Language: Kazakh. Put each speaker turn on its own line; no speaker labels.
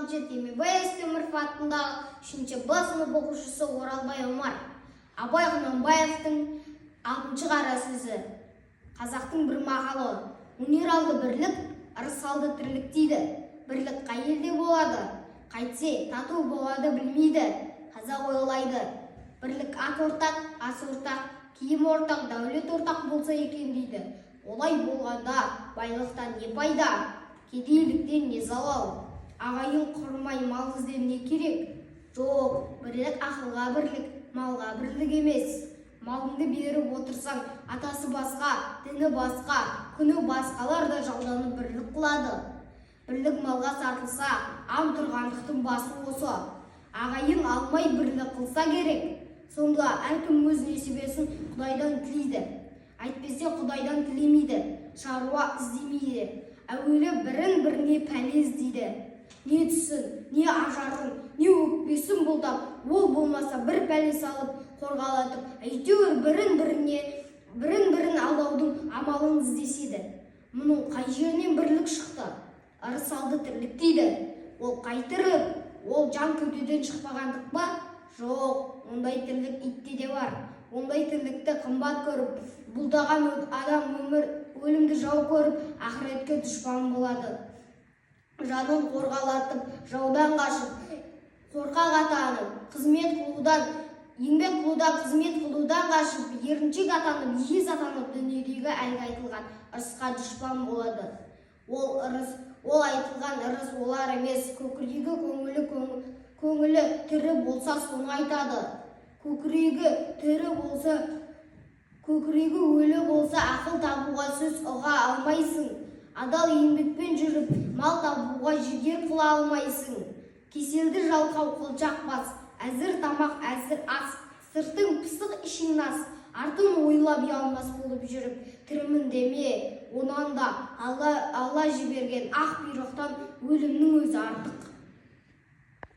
Алтыншы Темірбай Естеміров атындағы үшінші Б сынып оқушысы Оралбай Омар. Абай Құнанбаевтың алтыншы қара сөзі. Қазақтың бір мақалы: өнер алды бірлік, ырыс алды тірлік дейді. Бірлік қай елде болады? Қайтсе тату болады, білмейді. Қазақ ойлайды. Бірлік ат ортақ, ас ортақ, киім ортақ, дәулет ортақ болса екен дейді. Олай болғанда байлықтан не пайда? Кедейліктен не залал? Ағайын құрмай мал іздеп не керек? Жоқ, бірлік ақылға бірлік, малға бірлік емес. Малыңды беріп отырсаң, атасы басқа, діні басқа, күні басқалар да жалданып бірлік қылады. Бірлік малға сатылса, антұрғандықтың басы осы. Ағайын алмай бірлік қылса керек. Сонда әркім өз несібесін Құдайдан тілейді. Әйтпесе Құдайдан тілемейді, шаруа іздемейді. Әуелі бірін біріне пәле іздейді. Не түсін, не ажарын, не өкпесін бұлдап, ол болмаса бір пәле салып қорғалатып, әйтеуір бірін бірін алдаудың амалын іздеседі. Мұның қай жерінен бірлік шықты? Ырыс алды тірлік дейді. Ол қай тірлік? Ол жан кеудеден шықпағандық па? Жоқ, ондай тірлік итте де бар. Ондай тірлікті қымбат көріп, бұлдаған адам өмір өлімді жау көріп, ақыретке дұшпан болады. Жанын қорғалатып, жаудан қашып, қорқақ атанып, қызмет қылудан, еңбек қылудан, қызмет қылудан қашып, еріншек атанып, ез атанып, дүниедегі әлгі айтылған ырысқа дұшпан болады. Ол ырыс, ол айтылған ырыс олар емес, көкірегі көңілі көңілі тірі болса, соны айтады. Көкірегі тірі болса, көкірегі өлі болса, ақыл табуға, сөз ұға алмайсың. Адал еңбекпен жүріп, мал табуға жігер қыла алмайсың. Кеселді жалқау қылжақ бас, әзір тамақ, әзір ас, сыртың пысық, ішің нас, артын ойлап ұялмас болып жүріп, тірімін деме, онан да Алла жіберген ақ бұйрықтан өлімнің өзі артық.